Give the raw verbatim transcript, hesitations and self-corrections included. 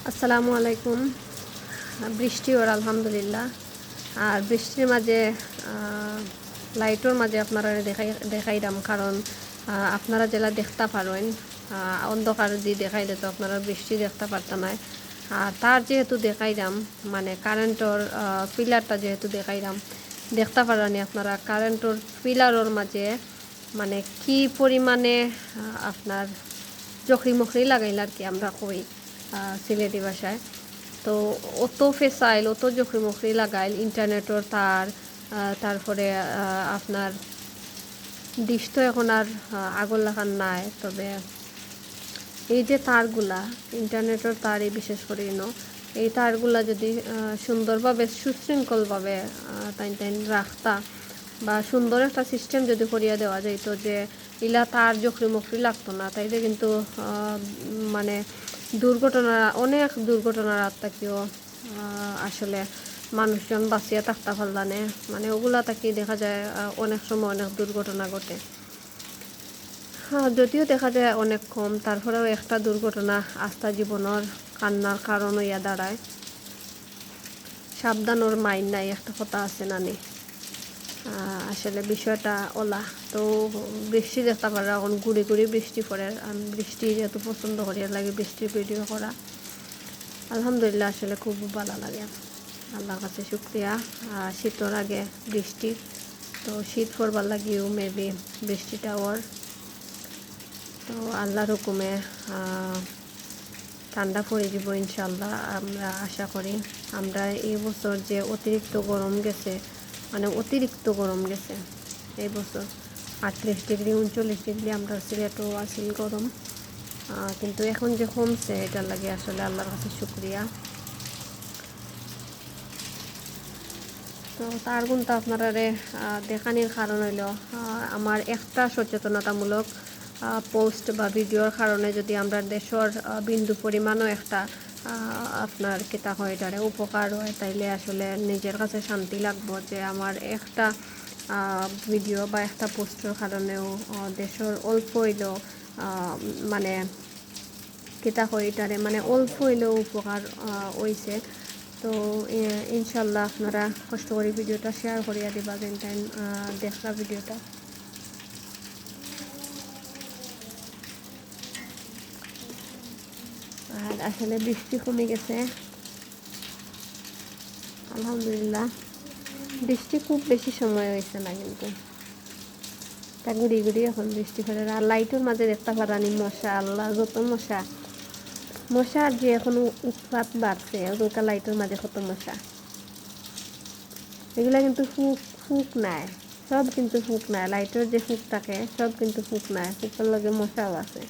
আসসালামু আলাইকুম। বৃষ্টি অর আলহামদুলিল্লাহ। আর বৃষ্টির মাঝে, আহ, লাইটর মাঝে আপনারারে দেখাই, দেখাইরাম, কারণ, আহ, আপনারা যেলা দেখতা পারইন, আহ, অন্ধকার দি দেখাইলে তো আপনারা বৃষ্টি দেখতা পারতা নায়। আর তার যেহেতু দেখাইরাম, মানে কারেন্টর, আহ, পিলারটা যেহেতু দেখাইরাম, দেখতা পাররানি আপনারা কারেন্টর পিলারর মাঝে মানে কি পরিমাণে, আহ, আপনার জখরি মখরি লাগাইল আর কি, আমরা কই, আহ, সিলেটি ভাষায়। তো অত ফেসাইল, অত জখরি মখরি লাগাইল, ইন্টারনেটর তার, আহ, তারপরে, আহ, আপনার ডিশ তো এখন আর, আহ, আগর লাখান নাই, তবে এই যে তারগুলা, ইন্টারনেটর তার, এই বিশেষ করে ইনো, এই তারগুলা যদি, আহ, সুন্দরভাবে, সুশৃঙ্খলভাবে, আহ, তাইন তাইন রাখতা বা সুন্দর একটা সিস্টেম যদি করিয়া দেওয়া যাইতো যে ইলা তার জখরি মখরি লাগতো না, তাইলে কিন্তু, আহ, মানে দুর্ঘটনা, অনেক দুর্ঘটনার আত থাকিও, আহ, আসলে মানুষজন বাঁচিয়া থাকতা পারলা নে। মানে ওগুলা থাকি দেখা যায়, আহ, অনেক সময় অনেক দুর্ঘটনা ঘটে। হ্যাঁ, যদিও দেখা যায় অনেক কম, তারপরেও একটা দুর্ঘটনা আস্তা জীবনর কান্নার কারণ অইয়া দাঁড়ায়। সাবধানর মাইর নাই, একটা কথা আছে না নি? আহ, আসলে বিষয়টা ওলা। তো বৃষ্টি দেখতা পাররা, এখন গুড়ি গুড়ি বৃষ্টি পড়ের। আমি বৃষ্টি যেহেতু পছন্দ করি, এর লাগি বৃষ্টির ভিডিও করা। আলহামদুলিল্লাহ, আসলে খুব ভালা লাগে। আল্লাহর কাছে শুকরিয়া। আহ, শীতর আগে বৃষ্টি, তো শীত পড়বার লাগিও মেবি বৃষ্টিটা অর। তো আল্লাহর হুকুমে, আহ, ঠান্ডা পড়ি যিবো ইনশাআল্লাহ, আমরা আশা করি। আমরা এই বছর যে অতিরিক্ত গরম গেছে, মানে অতিরিক্ত গরম গেছে এই বছর, আটত্রিশ ডিগ্রি, ঊনচল্লিশ ডিগ্রি আমরা সিলেটও আছিল গরম। আহ, কিন্তু এখন যে কমছে, এটার লাগি আসলে আল্লাহর কাছে শুকরিয়া। তো তার গুণটা আপনারারে, আহ, দেখানির কারণ অইলো, আহ, আমার একটা সচেতনতামূলক, আহ, পোস্ট বা ভিডিওর কারণে যদি আমরা দেশর, আহ, বিন্দু পরিমাণও একটা, আহ, আপনার কিতা কয় এটারে, উপকার অয়, তাইলে আসলে নিজের কাছে শান্তি লাগবো যে আমার একটা, আহ, ভিডিও বা একটা পোস্টর কারণেও, আহ, দেশর অল্প অইলেও, আহ, মানে কিতা কয় এটারে, মানে অল্প অইলেও উপকার, আহ, অইছে। তো, এ, ইনশাআল্লাহ আপনারা কষ্ট করি ভিডিওটা শেয়ার করিয়া দিবা, যেন টাইম, আহ, দেখরা ভিডিওটা। আর আসলে বৃষ্টি কমি গেছে, আলহামদুলিল্লাহ। বৃষ্টি খুব বেশি সময় অইছে না, কিন্তু তা গুড়ি গুড়ি এখন বৃষ্টি পড়ের। আর লাইটর মাঝে দেখতা পাররানি মশা, আল্লাহ, যত মশা। মশার যে এখন উ-, উৎপাত বাড়ছে, ওগুলকা লাইটর মাঝে কত মশা। এগুলা কিন্তু ফুক, ফুক নায়, সব কিন্তু ফুক নায়। লাইটর যে ফুক থাকে, সব কিন্তু ফুক নায়, ফুকর লগে মশাও আছে।